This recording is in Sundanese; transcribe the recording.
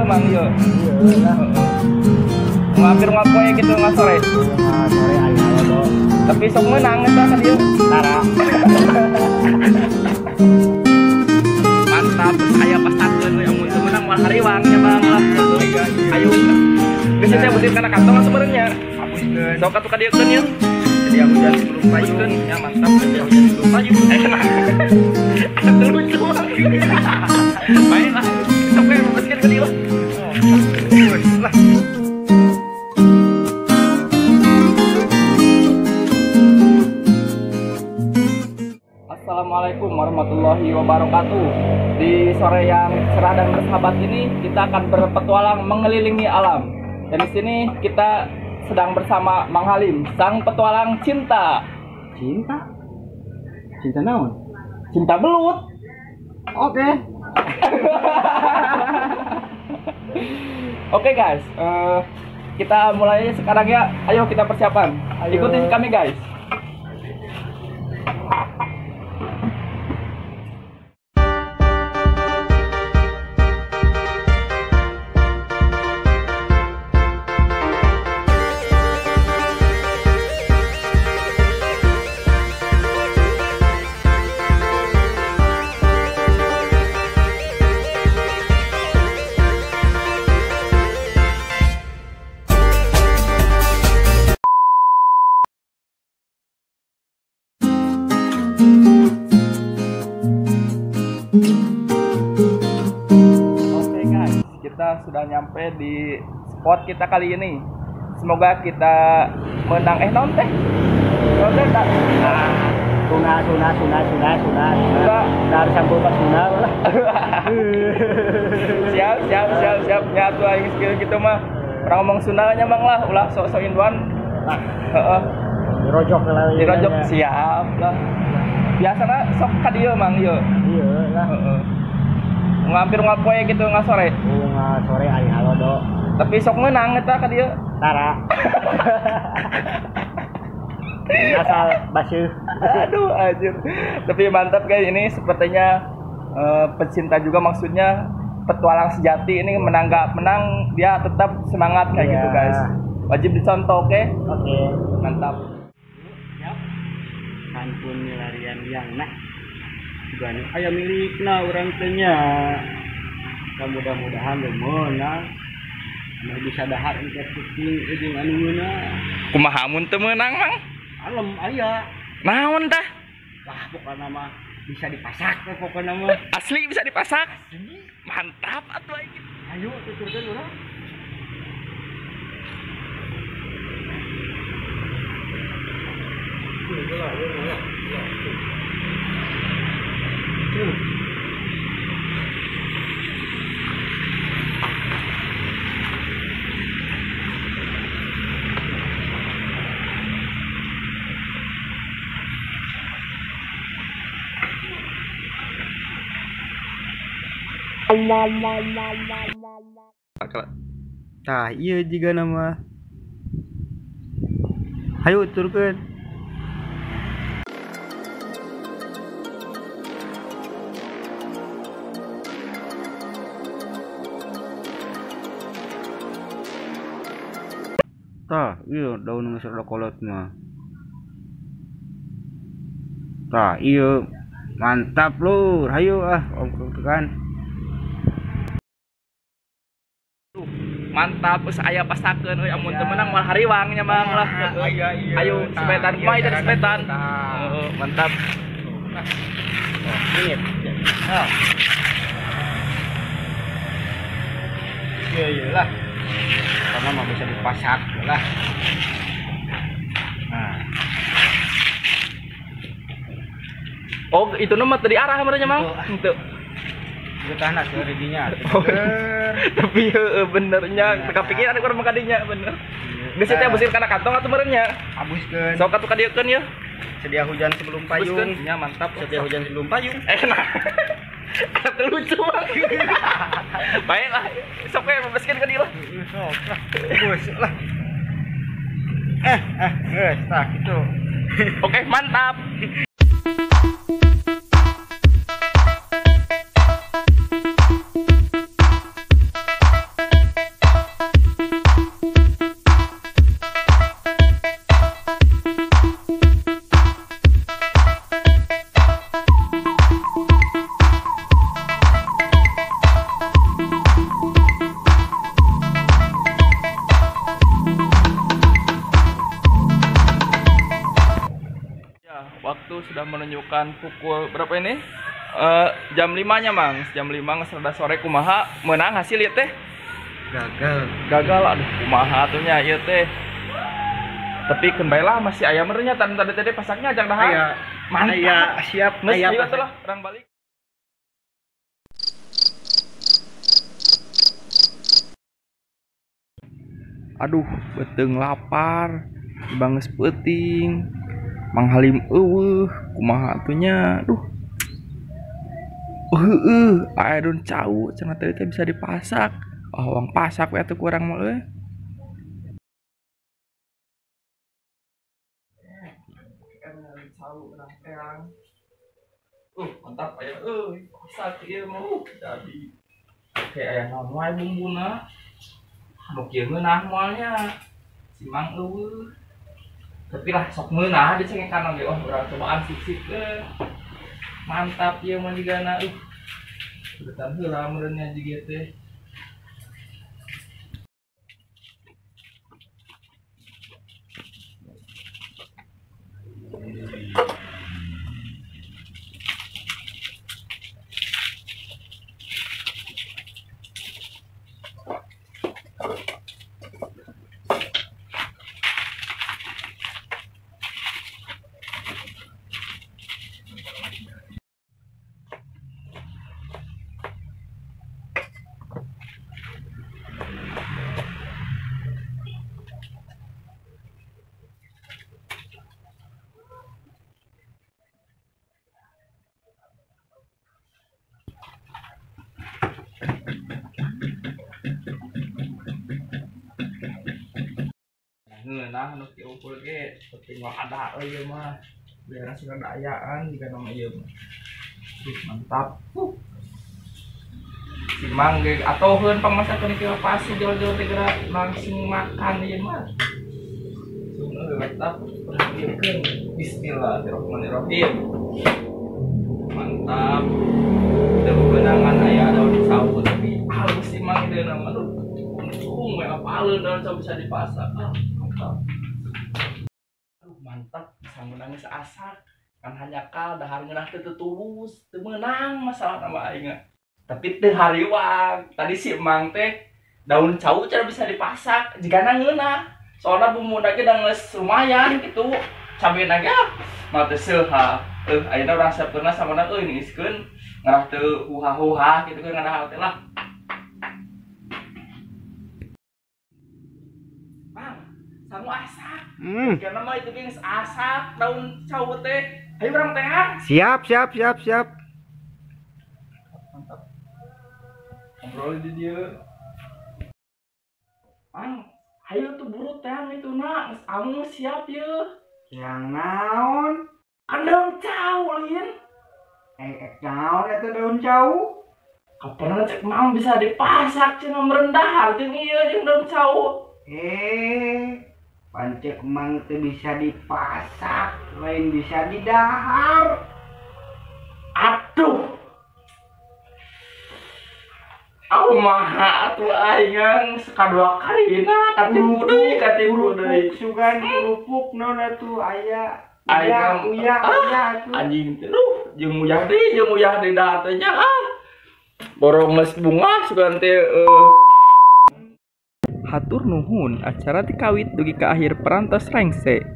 Mang ieu. Iya lah. Hampir ngapoe gitu nggak sore. Sore ayo halo. Tapi sok menang eta ka dieu. Tara. Mantap, aya pastakeun we amun teu menang moal hariwang nya Bang lah. Ayo. Geus teh beuteun kana kantong sebenarnya. Hapuskeun. Sok atuh ka dieu keun yeuh. Sedia hujan sebelum payung. Ya mantap, sedia hujan sebelum payung. Enak. Lucu. Baiklah, sok we beuteun ka dieu. Lah. Assalamualaikum warahmatullahi wabarakatuh. Di sore yang cerah dan bersahabat ini, kita akan berpetualang mengelilingi alam. Dan di sini kita sedang bersama Mang Halim, sang petualang cinta. Cinta? Cinta naon? Cinta belut. Oke. Oke guys, kita mulai sekarang ya. Ayo kita persiapan. Ayo. Ikuti kami guys. Kita sudah nyampe di spot kita kali ini. Semoga kita menang. Non teh. Non teh tak. Suna suna suna suna suna. Dar sampul pas suna lah. Siap siap siap siap. Nyatu aing skill gitu mah. Orang ngomong Sunda nya Mang lah, ulah sok-sok induan. Nah, heeh. Dirojok lah. Dirojok siap lah. Biasana sok ka dieu Mang ieu. Iya lah. Heeh. Hampir ngapoe gitu nggak sore. Nggak sore ayo halo do. Tapi sok menang eta ka dieu. Tara. Asal basuh. Aduh anjir. Tapi mantap guys, ini sepertinya pecinta juga, maksudnya petualang sejati ini, menang nggak menang dia tetap semangat kayak gitu guys. Wajib dicontoh, oke? Okay? Oke. Okay. Mantap. Siap. Pantun larian yang nah. Gani aya milikna urang teh nya. Mudah-mudahan meunang. Anu bisa dahar engke kucing jeung anu meunang. Kumaha mun teu meunang, Mang? Alem aya. Naon tah? Wah, pokona mah bisa dipasak teh pokona mah. Asli bisa dipasak? Asli. Mantap atuh aing. Ayo tuturkeun urang. Tah, iya juga nama. Ayo turunkan. Tah, iya daun geus rada kolot mah. Tah, iya mantap lur. Hayu ah, ongkongkan. Mantap, geus aya pastakeun euy amun teu menang moal hariwang nya Mang lah. Ayo sepetan kumaha teh sepetan. Heeh, mantap. Ini. Ah. Iya iya lah. Karena mah bisa dipasak lah. Nah. Oh, itu mah teu diarah merenya Mang. Henteu. Getahna teu didinya. Tapi benernya teu kapikiran urang mah kadinya bener. Geus teh beusir kana kantong atuh meureun nya. Abuskeun. Sok atuh ka dieu keun yeuh. Sedia hujan sebelum payung. Nya mantap. Sedia hujan sebelum payung. Enak. Lucu banget. Baiklah, sok we bebaskeun ka dieu lah. Sok lah. Geus lah. Geus tah kitu. Oke, mantap. Waktu sudah menunjukkan pukul berapa ini? Jam 5 nya Mang. Jam 5 geus rada sore kumaha meunang hasil ieu teh? Gagal. Gagal aduh kumaha atuh nya ieu teh. Tapi keun bae lah masih aya meureun nya tadi tadi pasaknya ajang dahar. Aya. Mantap. Aya siap. Geus ayo atuh lah urang balik. Aduh, beuteung lapar, bang geus peuting. Mang Halim eueuh, kumaha atuh nya? Aduh. Heueuh, aya daun cau cenah tadi teh bisa dipasak. Ah, urang pasak we atuh ku urang mah euy. Cau urang terang. Mantap aya euy, pasak ieu mah jadi. Oke, aya naon wae bumbuna. Nu kieu ngeunah moal nya. Si Mang eueuh. Tapi lah sok ngeunah dicengekan oge oh urang cobaan sik-sik euy. Mantap ieu mah jigana Urutan heula meureun nya jiga teh. Nah, nu kieu ukur ge penting mah ada euy ieu mah. Beres rada ayaan jika nama ieu mah. Mantap. Si Mang ge atoheun pangmasakeun kieu pasti jol-jol teh geura langsung makan ieu mah. Sungguh mantap. Bismillahirrahmanirrahim. Mantap. Udah bebenangan aya daun cau tapi halus si Mang deuna mah. Untung we apaleun daun cau bisa dipasak. Ah. Aduh, mantap, sangguna geus asak kan hanyakal dahar ngeunah teu tulus, teu meunang masalah nama aing. Tapi teu hariwang. Tadi si Mang teh daun cau cara bisa dipasak jigana ngeunah. Soalna bumbuna ge da geus lumayan kitu. Cabena ge mah teu seuha. Ayeuna urang siapkeunna samana euy niiskeun ngarah teu huha-huha kitu kan ngadahar teh lah. Mang, sangu asak. Karena mah itu geus asak daun cau teh. Ayo urang teh. Siap, siap, siap, siap. Mantap. Ngobrol di dieu. Mang, ayo tuh buru teh itu na, geus amu siap yeuh. Yang naon? Kan daun cau lain. Naon eta daun cau? Kapan cek Mang bisa dipasak cenah merendah jeung ieu jeung daun cau. Pancek Mang teh bisa dipasak, lain bisa didahar. Aduh. Kumaha atuh aing sakadua kalina katipu deui katipu deui. Sugan kerupuk naon atuh aya. Aing uyah atuh. Anjing teh duh jeung uyah deui dahar teh nya ah. Borong geus bunga sugan teh Hatur nuhun acara dikawit dugi ka akhir perantos rengse.